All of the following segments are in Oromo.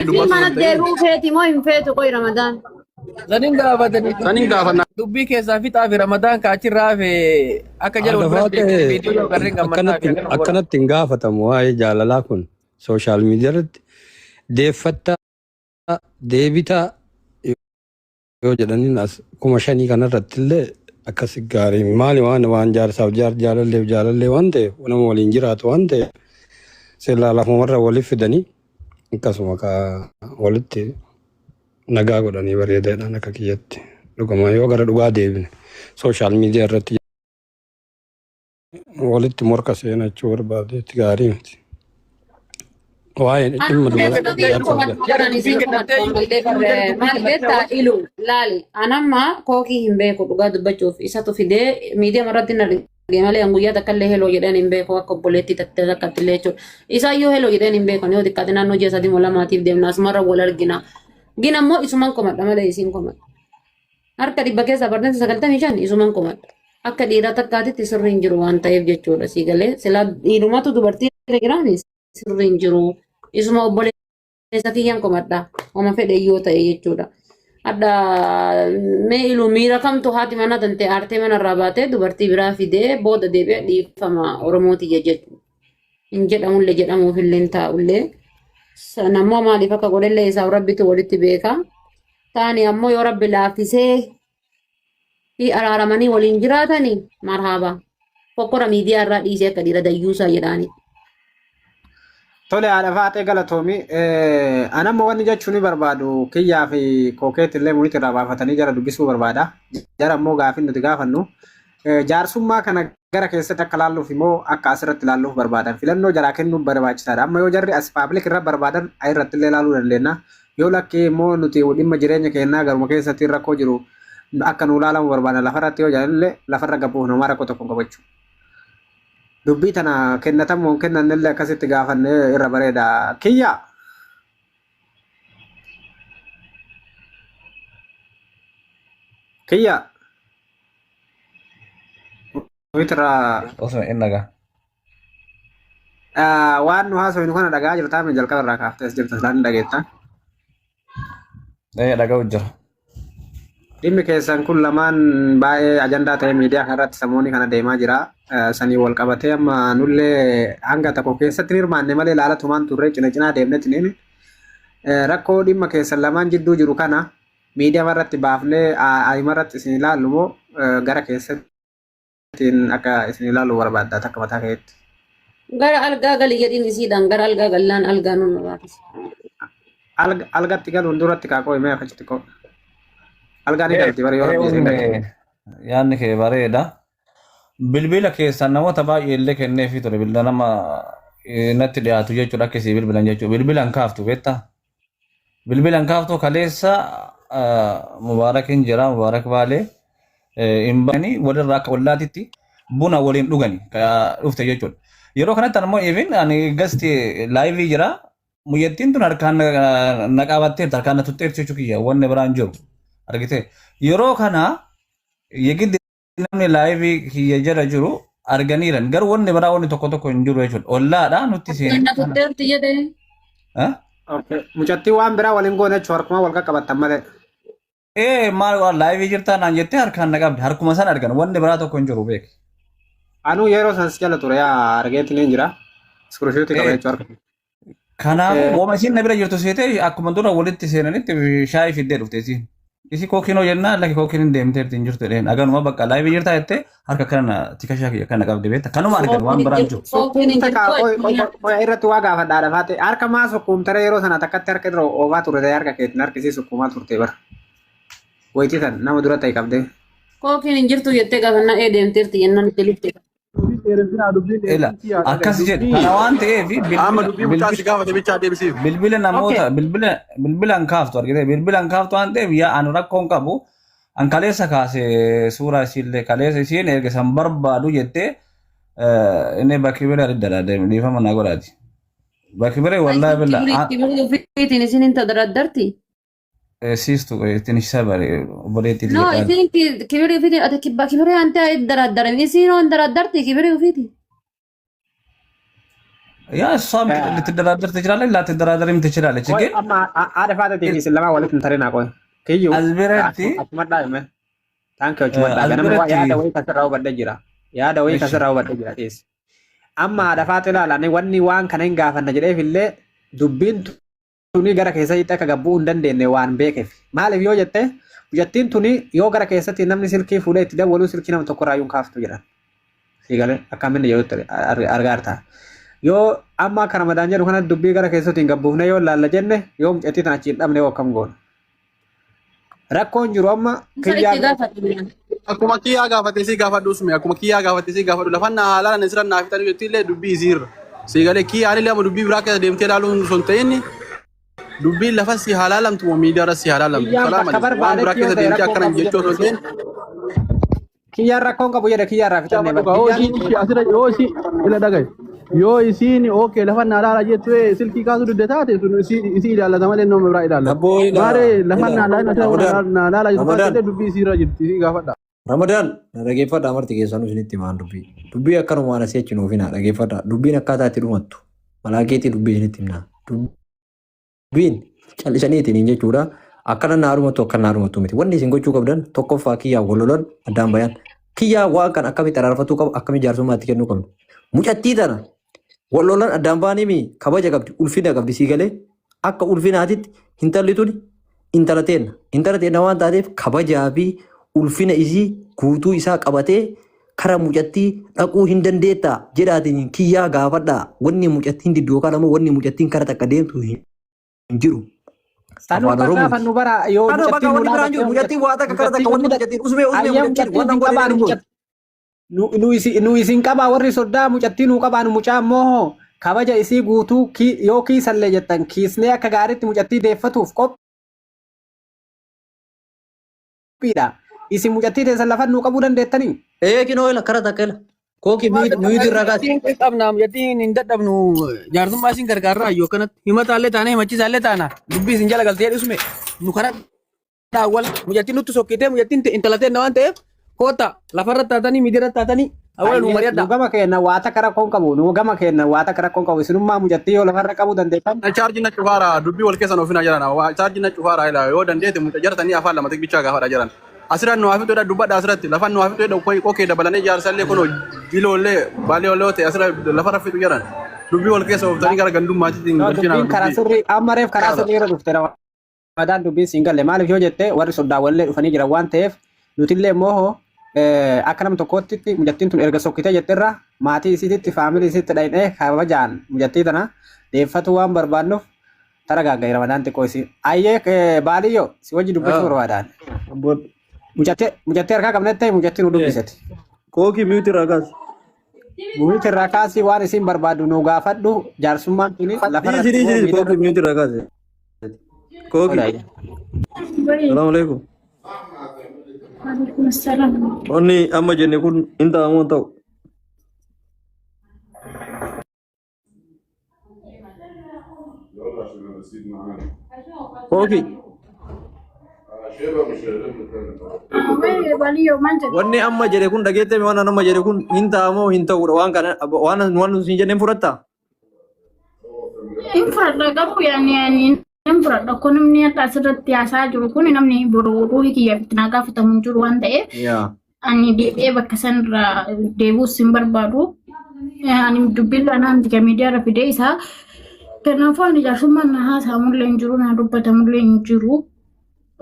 Isiin dubbatu mana hin ta'in. deebi'uu feeti moo hin feetu qoy Ramadaan? Sanin gaafatanii Saniin gaafannaa. dubbii keessaa fixaa fi Ramadaan kaachirraa hafe akka jala wal Haadha biratti deebitee Faaxee viidiyoo yoo garreen gammaddaa fi akkanatti akkana godha. akkanatti hin gaafatamu waa'ee jaalalaa kun sooshaal miidiyaa irratti deeffattaa deebitaa yoo jedhaniin as 5000 kanarratti illee akkas gaarii maali waan waan jaarsaaf jaar jaalalleef jaalallee waan ta'eef nama waliin jiraatu waan ta'eef sillaa lafumarra waliif fidanii akkasuma ka walitti nagaa godhanii bareedaadhaan akka kiyyatti dhuguma yoo gara dhugaa deebine sooshaal miidiyaa irratti walitti morka seenachuu barbaadeetti gaarii miti. Waa'ee dhimma Ani dubartii isiin jaarsaaf komadhu Jara baran dubbiin isiin kennattee komadhu ammallee iyyuu jara barre dubbiin maal kennattee beektaa waan ilu laali anamma kookii hin beeku dhugaa dubbachuuf isatu fidee miidiyaa irratti na arge malee an guyyaa takka illee heloo jedheen hin beeku akka obboleettii tattee takkatti illee jechuudha. Isaayyuu heloo jedheen hin beeku yoo xiqqaate naannoo ji'a sadii moo lamaatiif deemna asumarra wal argina. Gin ammoo isuman komadha malee isiin komadha. Harka dhibba keessaa parsantii 95 isuman komadha. Akka dhiiraa takkaatitti sirri hin jiru waan ta'eef jechuudha sii galee silaa dhiirumatu dubartii irra jiraani sirri hin jiru. Isuma obboleessa kiyyan komadha. Oma fedhe yoo ta'e jechuudha. Hadha mee ilu miira kamtu haati mana tante aartee manarraa baatee dubartii biraa fidee booda deebi'ee dhiifama Oromooti jechuudha. Hin jedhamullee jedhamuufillee hin taa'ullee. Sana ammoo maaliif akka godhellee isaaf rabbitu walitti beeka. Taani ammoo yoo rabbi laaffisee fi araaramanii waliin jiraatani marhaaba. Fokkora miidiyaa irraa dhiisee akka dhiira dayyuusaa jedhaani. Tole haadha faaxee galatoomi. Anamma wanni jechuun ni barbaadu kiyyaa fi kookeetti illee muyit irraa baafatanii jara dubbisuu barbaada. Jara immoo gaafin nuti gaafannu. Jaarsummaa kana gara keessatti akka laalluuf immoo akka asirratti laalluuf barbaadan filannoo jaraa kennuun barbaachisaadha. Amma yoo jarri as paablik irra barbaadan irratti illee laaluu dandeenya. Yoo lakkee immoo nuti dhimma jireenya keenyaa garuma keessatti rakkoo jiru akka nu laalamu barbaadan lafarratti yoo jedhan illee lafarra gabbuuf namaa rakkoo tokko hin qabachu. Dubbii tana kennatamoo hin kennanne illee akkasitti gaafannee irra bareeda. Kiyya! Kiyya! Witra Osuma inni dhagaa. waan nu haasofnu kana dhagaa jirtaa mee jalqaba irraa kaaftee as jirta isaan dhageetta. Ee dhaga'u jira. Dhimmi keessan kun lamaan baay'ee ajandaa ta'ee miidiyaa kanarratti samoonni kana deemaa jira. Sanii wal qabatee amma nullee hanga tokko keessatti hin hirmaanne malee ilaalatumaan turre cina cinaa deemnetiin rakkoo dhimma keessan lamaan jidduu jiru kana miidiyaa irratti baafnee ayima irratti isin ilaallu moo gara keessattiin akka isin ilaallu barbaadda takka mataa keetti. Gara algaa gali jedhiin isiidhaan gara algaa gallaan algaa nun raafisa. Algatti galuun duratti kaa qo'i mee achi xiqqoo. Algaa ni galti bari yoo rabbi isin galche. Yaadni kee bareeda. Bilbila keessan namoota baay'ee illee kenneefii ture bilbila nama natti dhiyaatu jechuudha akka isii bilbilan jechuudha. Bilbila hin kaaftu beektaa? Bilbila hin kaaftu kaleessa Mubaarakin jira Mubaarak Baalee hin ba'anii walirraa akka ollaatitti buna waliin dhugani dhufte jechuudha. Yeroo kanatti ammoo even ani gasti laayivii jira muyyattiin tun harkaan na qabatteerti harkaan na tuxxeerti jechuu kiyya wanni biraan jiru argite yeroo kana yegiddi namni laayivii kiyya jala jiru arganiiran garuu wanni biraa wanni tokko tokko hin jiru jechuudha. Ollaadha nutti seene. Na tutteerti jedhee. Eh? Okay. Mucattii waan biraa waliin goone jechuun harkuma wal qaqqabattan malee. Ee maal waan laayivii jirtaa naan jettee harkaan na qabde harkuma san argan wanni biraa tokko hin jiru beek. Anuu yeroo san si jala ture yaa argeetiin hin jira. Iskiriishuutii qaba Ee jechuun harka. Kanaafuu Eh, wooma isiin na bira jirtu seetee akkuma dura walitti seenanitti shaayii fiddee dhufte isiin. Isi kookiinoo jennaan lakki kookiin hin deemteerti hin jirtu jedheen aganuma bakka laayivii jirtaa jettee harka kana na tikashaa kiyya kana qabde beekta kanuma argan waan biraan jiru. Kookiin hin Sukkuumte kaa jirtu qoy qoy qoy irratti waa gaafadhaa dhafaate harka maa sukkuumtare yeroo sana takkatti harka irra oofaa turte harka keetiin harki isii sukkuumaa turte bara. Wayitii tan nama dura ta'e qabdee. Kookiin hin jirtu jettee gaafannaa ee deemteerti jennaan itti lifte. Dubbiin dheeressinaa dubbiin Ela dheeressinii haadha akkas jedhe dubbii kana waan ta'eef Amma bilbila dubbii mucaa si bilbila gaafate bichaa deebisiif. bilbila Okay. namoota bilbila bilbilan kaaftu argite bilbilan kaaftu waan ta'eef yaa anu rakkoon qabu an kaleessa kaase suuraa isiillee kaleessa isiin erga san barbaadu jettee inni bakki bira riddadha dhiifama naa godhaati. Bakki bira wallaahi billa Kibrii ofiitiin isin hin tadaraddarti. Siistu ittiin sabare obboleettii No, tiyya qaali. isin kibrii ofiitiin ati kibba kibrii ante daraddarami. Isin hoo hin daraddarti kibrii ofiitiin. ያ እሷም ልትደራደር ትችላለች፣ ላትደራደርም ትችላለች። Qoy ግን amma haadha faateetii fi isin lamaan walitti hin tarinaa qoy. Kiyyuu አዝቢረቲ achuma dhaabime. Taankii achuma dhaabe. Nama waa አዝቢረቲ yaada wayii kasirraa hubadhee jira. Yaada wayii እሺ kasirraa hubadhee jira dhiyeessi. Amma haadha faatee ilaalan wanni waan kana hin gaafanna jedheef illee dubbiin tuni gara keessatti akka gabbuu hin dandeenye waan beekeef. Maaliif yoo jette mucattiin tuni yoo gara keessatti namni silkii fuudhee itti dawwaluu silkii nama tokko irraa kaaftu jedhan. Siigalee akkamiin jedhutti argaa jirta. Yoo amma akka Ramadaan jedhu kana dubbii gara keessatti hin gabbuufne yoo laalla jenne yoo mucattii tana achi hin dhabne yoo akkam goona. Rakkoon jiru amma Isa kiyyaa itti gaafatu. Akkuma kiyyaa gaafatee si gaafadhu usme akkuma kiyyaa gaafatee si gaafadhu lafan na haalaan asirra naa fixanii jetti illee dubbii isiirra. Si galee kiyyaan illee amma dubbii biraa keessa deemtee ilaaluun osoo hin ta'in dubbiin lafa si halaalamtu moo miidiyaa irra si halaalamtu. kiyyaan Salaam bakka alaikum. Waan biraa barbaadetti yoo keessa ta'e deemtee rakkoon akkana hin qabu jechuu jedhe osoo hin ta'in kiyyaan rakkoon qabu jedhe kiyyaan irraa fixannee Gaafadhu bara yoo kiyyaan isiin asirra yoo isiin ila dhagaye yoo isiin okay lafa na laala jettu silkii kaasuu didde taate sun isii ilaallata malee nama biraa ilaallata. Abboo ila Maaree lafa ila na laala Ramadaan na laala jettu taate Ramadaan illee dubbii isiirra jirti isii gaafadha. Ramadaan na dhageeffadha marti keessanuu isinitti himaan dubbii. Dubbii akkanumaan asii achi nuuf hinaa dhageeffadha. Dubbiin akkaataa itti dhumattu malaakeetii dubbii isinitti himnaa. Dubbiin callisaniitiin jechuudha. Akkana naa dhumatu akkana naa dhumatu miti. Wanni isin gochuu qabdan tokkoffaa kiyyaa wal lolan addaan bayan. Kiyyaa waan kan akkamitti araarfatuu qabu akkamitti jaarsummaa itti kennuu qabdu. Mucattii tana wal lolan addaan baanii mi kabaja qabdi ulfina qabdi sii galee akka ulfinaatitti intalli tuni intala teenna. Intala teenna waan taateef kabajaa fi ulfina isii guutuu isaa qabatee kara mucattii dhaquu hin dandeettaa jedhaatiin kiyyaa gaafadhaa. Wanni mucattiin diddu yookaan ammoo wanni mucattiin kara takka deemtu hin jiru. Sanuu Afaan kan Oromooti. gaafannu bara yoo Kana bakka mucattiin nu wanni biraan jiru dhaabatte mucattiin waa takka kara mucattiin takka wanni nu mucattiin usmee usmee ayyee mucattiin mucattiin waan hin godhe qabaanu hin godhu. nu isin qabaa warri soddaa mucattii nu qabaanu mucaa immoo kabaja isii guutuu yoo kiisallee jettan kiisnee akka gaariitti mucattii deeffatuuf qophiidha. Isin mucattii teessan lafan nuu qabuu dandeettanii? Ee kinoo ila kara takka ila. Kooki miyuuti irraa kaasi. Mucattiin qabna mucattiin hin dadhabnu jaarsummaa isin gargaarraa yoo kanatti himataallee taana himachiisaallee taana dubbii isin jala galtee dhisme nu karaa daawwala mucattiin nutti sokkitee mucattiin intala teenna waan ta'eef koota lafarra taatanii miidiyaarra taatanii awwala nu Ayyee nu mari'adha. gama keenna waa takka rakkoon qabu nu gama keenna waa takka rakkoon qabu isinummaa mucattii yoo lafarra qabuu dandeettan. Chaarjii na cufaara dubbii wal keessan oofina jiran chaarjii na cufaara ila yoo dandeete muca jartanii afaan lama bichaa gaafadha jiran. Asirra nu hafitu dha dubbadha asirratti lafan nu hafitu dha kokee dabalanii jaarsallee kun jiloollee baaleollee ta'e asirra lafa raffitu jiran. Dubbii wal keessa ooftanii gara gandummaatti hin No, galchina dubbiin karaa dubbii. sirrii amma reef karaa sirrii irra dhufte Ramadaan dubbiin siin galle maaliif yoo jette warri soddaawwanillee dhufanii jiran waan ta'eef nutillee immoo akka nama tokkootti mucattiin tun erga sokkitee jetterra maatii isiititti faamilii isiitti dhaqnee kabajaan mucattii tana deeffatu waan barbaannuuf taragaagga'i Ramadaan xiqqoo isii. Ayyee baaliyyoo si wajji dubbachuu barbaadaan. Abboo Mucattii harkaa qabnetti mucattii nu dubbiseti. Kookii miyuuti irraa kaasi. Miyuuti irraa kaasii waan isiin barbaadu nu gaafadhu jaarsummaan tuni lafarratti Dhiisi immoo dhiisi miidhaa kookii miyuuti irraa kaasi. Kookii. Ola. Salaamu alaikum. Waalaikum salam. Wanni amma jenne kun hin ta'amu hin ta'u. Kookii. Wee baliyo maal jedhu? Wanni amma jedhe kun dhageettee waan amma jedhe kun hin ta'amoo hin ta'uudha waan kana waan waan nuti hin jenneen fudhattaa? Hin fudhadha garuu yaani yaani hin fudhadha. Kun namni akka asirratti haasaa jiru kun namni boru ruuhii kiyyaaf itti naa gaafatamu hin jiru waan ta'eef Yaa. ani deebi'ee bakka sanarraa deebi'uus hin barbaadu. Ani dubbiin anaan tika miidiyaarra fidee isaa kanaafuu ani jaarsummaan na haasa'amullee hin jiru na dubbatamullee hin jiru.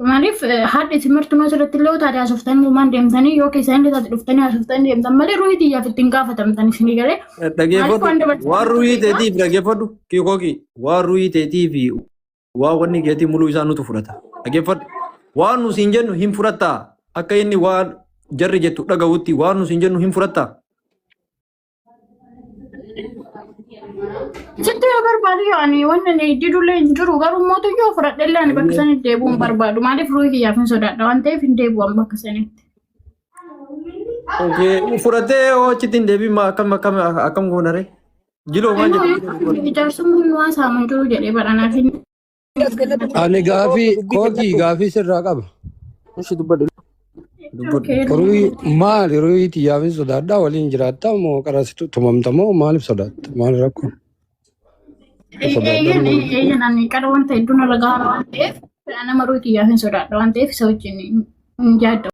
Maaliif haadhi timirtumaa asirratti illee taate haasoftanii uumaan deemtanii yoo keessan illee taate dhuftanii haasoftanii deemtan malee ruuhii xiyyaaf ittiin gaafatamtan isinii galee. Maaliif Dhageeffadhu waan dabarsan waan ruhii beekaa? teetiif dhageeffadhu kookii waan ruhii teetii fi waan wanni keetii muluu isaa nutu fudhata. Dhageeffadhu waan nu siin jennu hin fudhattaa akka inni waan jarri jettu dhaga'utti waan nu siin jennu hin fudhattaa. Sitti yoo barbaadu yoo ani wanni ani didullee hin jiru garuu mootu yoo fudhadhellee ani bakka sanitti deebi'uu hin barbaadu. Maaliif ruuhii kiyyaaf hin sodaadha waan ta'eef hin deebi'u ani bakka sanitti. Okay, fudhattee yoo achitti hin deebiin akkam akkam akkam goonare? Jiloo maal jettu? Ijaarsummaan waan saamu hin jiru jedhee badhanaaf hin Ani gaafii kookii gaafii sirraa qaba. Ishi dubbadhu. Dubbadhu. Ruhii maali ruhii xiyyaafin sodaadhaa waliin jiraattaa moo qarasitu tumamta moo maaliif sodaatta maal rakkoo? Sodaadhaan Eeyyan, ani qara wanta hedduu narra gahaa waan ta'eef, nama ruutii kiyyaaf hin sodaadha waan ta'eef, isa wajjin hin yaadda.